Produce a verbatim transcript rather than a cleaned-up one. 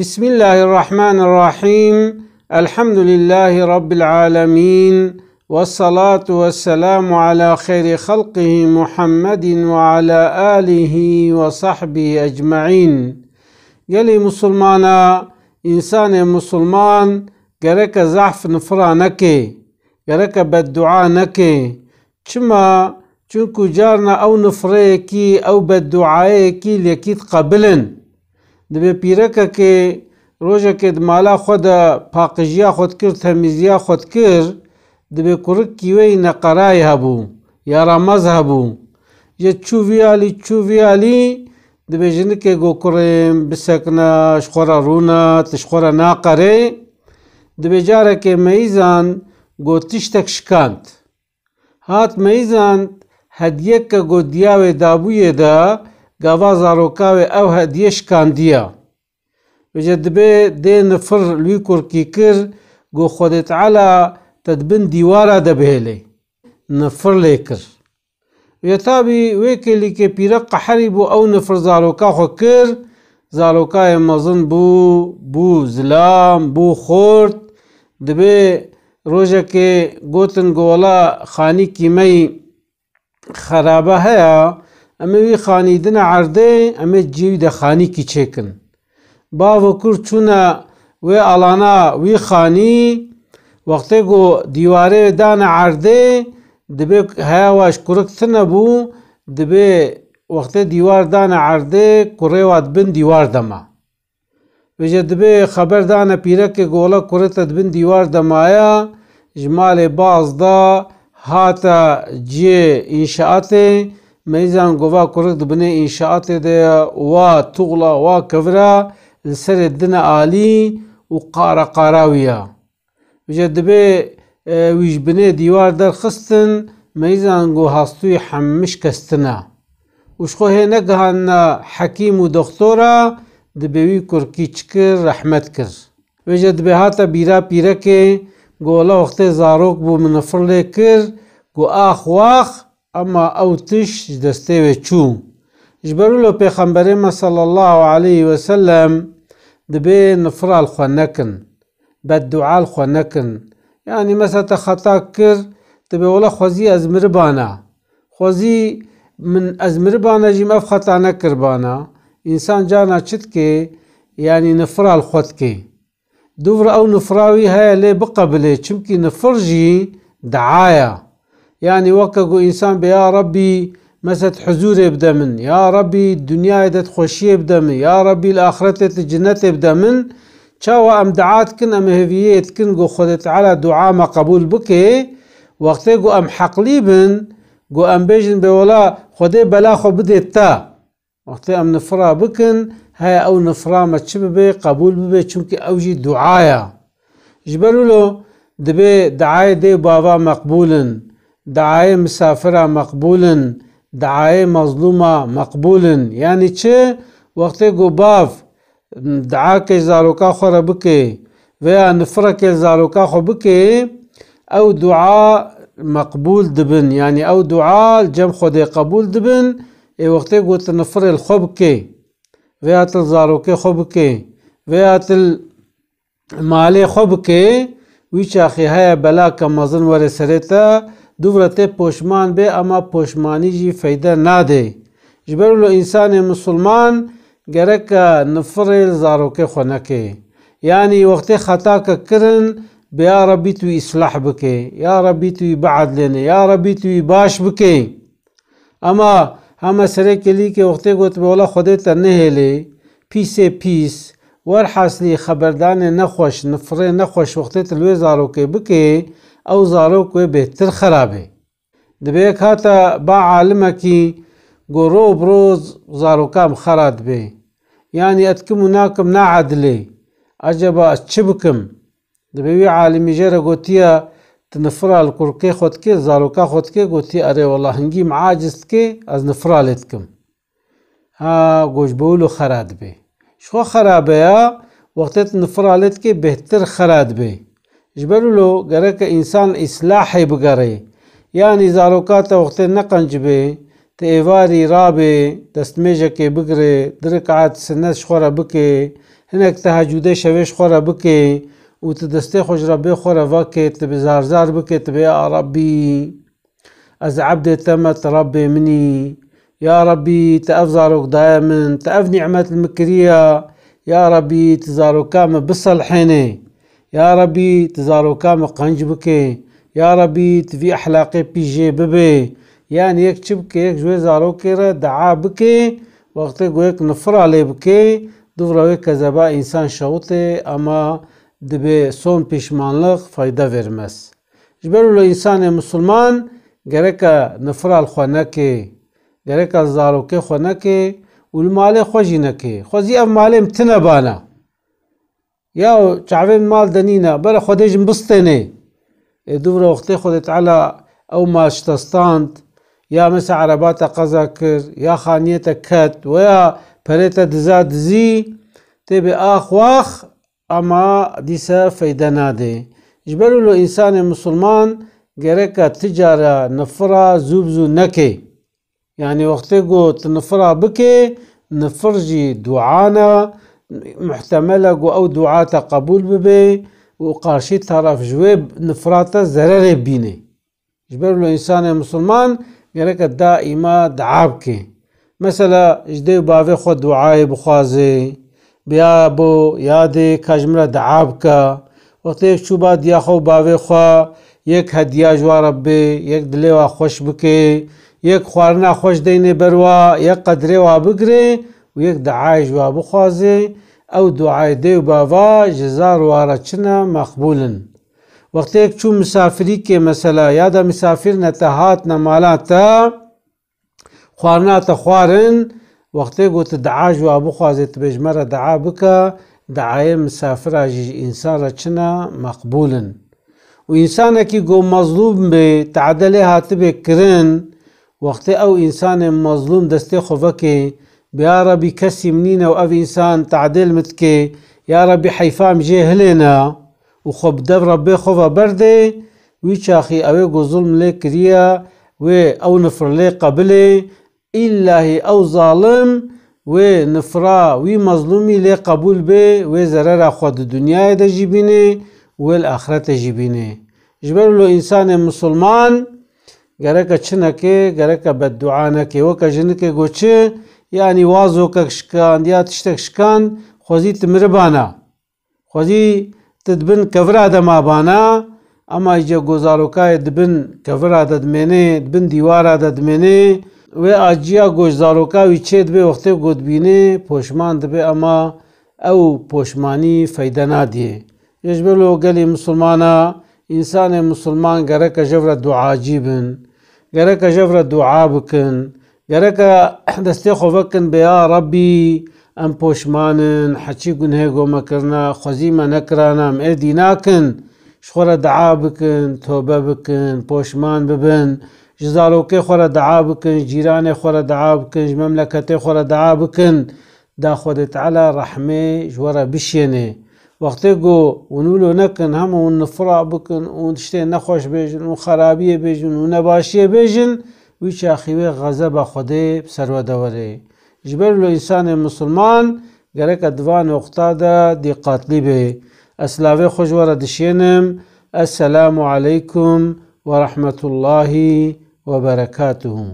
بسم الله الرحمن الرحيم. الحمد لله رب العالمين. والصلاة والسلام على خير خلقه محمد وعلى آله وصحبه أجمعين. Gelê Musulmana, însanê Musulman gereke zehf nifira neke, gereke beddua neke. Çima? Çunku carna ew nifireyekî, ew bedduayeyekî li yekî diqebilin. Dibê pîrekekê rojekê di mala xwe de paqijiya xwe dikir, temîziya xwe dikir, dibê kurikî wê yî neqerayê hebû, ya ramez hebû. Ji çû vî alî, çû vî alî, dibê jinikê got, kurê min bisekine, ji xwe re rûne, tu ji xwe re naqerê. Dibê carekê meyîzan got tiştek şikand. Hat meyîzan hediyeke got diya wê dabûyê de, gava zaroka wê ew hediye şikandiya. Vêce dibê dê nifir li wî kurkî kir, got Xwedê Teala te di bin dîwara de bihêlê. Nifir lê kir. Vêce tabî wê kêlîkê pîrek qeherî bû, ew nifir zaroka xwe kir, zarokayê mezin bû, bû zilam, bû xort. Dibê rojekê gotin, got wela xanîkî me yî xerabe heye, em ê wî xanî dine erdê, em ê ciyê wî de xanîkî çêkin. Bav û kur çûne wê alana wî xanî, wextê ku dîwarê wê dane erdê, dibê heya wa ji kurik tune bû, dibê wextê dîwar dane erdê, kurê wa di bin dîwar de ma. Vêce dibê xeber dane pîrekê ku wela kurê te di bin dîwar de maye, ji malê baz da, hate ciyê înşaatê, meyzan gova kurik di binê înşaatê de ye, wa tuxla, wa kevira li serê dine alî û qara qara wî ya. Vêce dibê, e, wî ji binê dîwar derxistin, meyzan got hastûyî hemî şikestine. Û ji xwe hê negihandine hekîm û doxtora, dibê wî kurkî çi kir, rehmet kir. Vêce dibê hate bîra pîrekê, got wela wextê zarok bû min nifir lê kir, got ax wax, ema ew tişt ji destê wê çû. Ji ber wilo Pêxemberê me sallallahu aleyhi ve sellem dibê nifira li xwe nekin. Beddua li xwe nekin. Yanî mesela te xeta kir, dibê wela xwezî ez miribana. Xwezî min ez miribana jî min ev xeta nekiribana. Însan carna çi dike? Yanî nifira li xwe dike. Dûvra ew nifira wî heye lê biqebilê, çimkî nifir jî dua ye. Yanî weke ku însan bê, ya Rebbî, mesela tu huzûrê bide min, ya Rebbî, dinyayê de tu xweşiyê bide min, ya Rebbî, li axretê tu cinetê bide min. Çawa em dua dikin, em hêviyê dikin ku Xwedê Teala dua me qebûl bike. Wextê ku em heqlî bin, ku em bêjin bê wela Xwedê bela xwe bidê te. Wextê em nifira bikin, heye ew nifira me çi bibe, qebûl bibe, çimkî ew jî dua ye. Ji ber wilo dibê diayê dê û bava meqbûl in, diayê misafira meqbûl in, diayê mezlûma meqbûl in. Yanî çi? Wextê ku bav diakê ji zaroka xwe re bike, veya nifireke li zaroka xwe bike, ew dua meqbûl dibin. Yanî ew dua li cem Xwedê qebûl dibin. Ê wextê ku tu nifirê li xwe bike, veya tu li zarokê xwe bike, veya tu li malê xwe bike, wî çaxê heye belake mezin were serê te, dûvre tê poşman bê, ema poşmanî jî feyde nade. Ji ber wilo însanê misilman gereke nifirê li zarokê xwe neke. Yanî wextê xetake kirin, bê ya Rebbî tu wî îslah bike, ya Rebbî tu wî biedlêne, ya Rebbî tu wî baş bike. Ema hema serê kêlîkê wextê got, wela Xwedê te nehêlê, pîsê pîs, werhasilî xeberdanê nexweş, nifirê nexweş wextê tu li wê zarokê bike, ew zarok wê bêhtir xera bê. Dibê yek hate ba alimekî, got, ro bi ro zaroka min xera dibe. Yanî ez dikim û nakim ne edilê. Eceba ez çi bikim? Dibê wî alimî jê re gotiye, tu nifira li kurkê xwe dikê, zaroka xwe dikê, gotiye, erê wela hingî min aciz dikê, ez nifira lê dikim. Ha, got ji bo wilo xera dibe. Ji xwe xera be ya, wextê tu nifira lê dikê, bêhtir xera dibe. Ji ber wilo gereke însan îslahê bigere. Yanî zaroka te wextê neqencibê, tu êvarî rabê, destmêjekê bigirê, du rikaet sinet ji xwe re bikê, Hinek tehecûdê şevê ji xwe re bike û tu destê xwe ji Rebbê xwe re veke, tu bi zar zar bike, tu bê ya Rebbî, ez ebdê te me, tu Rebbê min î. Ya Rebbî, tu ev zarok daye min, tu ev nîmet li min kiriye. Ya Rebbî, tu zaroka min biselhênê. Ya Rebbî, tu zaroka min qenc bike. Ya Rebbî, tu vî ehlaqê pî jê bibe. Yanî yek çi bike, yek ji wê zarokê re dua bike, wextê ku yek nifira lê bike, dûv re wê kezeba însan şewitê, ama dibe son pîşmanlix feyde vermez. Ji ber wilo însanê misilman gereke nifira li xwe neke, gereke li zarokê xwe neke û li malê xwe jî neke. Xwezî ev malê min tine bana. Ya çavên mal de nîne, bere Xwedê ji min bistênê. Ê dûv re wextê Xwedê Teala ew mal ji te stand, ya mesela ereba te qeza kir, ya xaniyê te ket, weya perê te diza dizî, tê bê ax wax, ama dîse feyde nade. Ji ber wilo însanê misilman gereke ti cara nifira zû bi zû neke. Yanî wextê ku tu nifira bike, nifir jî dua ne, muhtemel e ku ew dua te qebûl bibe û qarşî taraf ji wê nifira te zererê bîne. Ji ber wilo însanê misilman gereke daîma dua bike. Mesela ji dê û bavê xwe duayê bixwaze, biya bo ya dê ka ji min re dua bike. Wextê yek çû ba diya xwe û bavê xwe, yek hediya ji wa re bê, yek dilê wa xweş bike, yek xwarina xweş deyne ber wa, yek qedrê wa bigire û yek duayê ji wa bixwaze, ew duayê dê û bava ji zar wa re çi ne, meqbûl in. Wextê yek çû misafirîkê mesela, ya da misafir ne te hatine mala te, xwarina te xwarin, wextê ku tu dua ji wa bixwazê, tu bê ji me re dua bike, duayê misafira jî ji însan re çi ne, meqbûl in. Û însanekî ku mezlûm bê, tade lê hatibê kirin, wextê ew însanê mezlûm destê xwe veke, bê ya Rebî kesî min nîne û ev însan tadê li min dike, ya Rebî heyfa min jê hilêne û xwe bi dev Rebbê xwe ve berdê, wî çaxî ew ê ku zulm lê kiriye, wê ew nifir lê qebilê, îllahî ew zalim wê nifra wî mezlûmî lê qebûl bê, wê zerera xwe di dinyayê de jî bînê, wê li axretê jî bînê. Ji ber wilo însanê misilman gereke çi neke, gereke beddua neke. Weke jinikê got çi, yanî wazokek şikand ya tiştek şikand, xwezî tu miribana. Xwezî tu di bin kevira de mabana, ama îca ku zarokayê di bin kevira de dimêne, di bin dîwara de dimêne, wê aciya ku ji zaroka wî çê dibe wextê ku dibîne, poşman dibe, ama ew poşmanî feyde nadiyê. Ji ber lo gelê misilmana, însanê misilman gereke jev re duacî bin. Gereke jev re dua bikin. Gereke destê xwe vekin bê ya Rebbî, em poşman in, heçî gunhê ku me kirine, xwezî me nekirana, em êdî nakin. Ji xwe re dua bikin, tobe bikin, poşman bibin. Ji zarokê xwe re dua bikin, ji cîranê xwe re dua bikin, ji memleketê xwe re dua bikin. Da Xwedê Teala rehmê ji we re bişêne. Wextê ku hûn wilo nekin, hema hûn nifira bikin, hûn tiştê nexweş bêjin, hûn xerabiyê bêjin, hûn nebaşiyê bêjin, wî çaxî wê xezeba Xwedê bi ser we de were. Ji ber wilo însanê misilman gereke di van noqta de dîqatlî be. Ez silavê xwe ji we re dişênim. Esselamu aleykum ve rahmetullahi ve berekatuhu.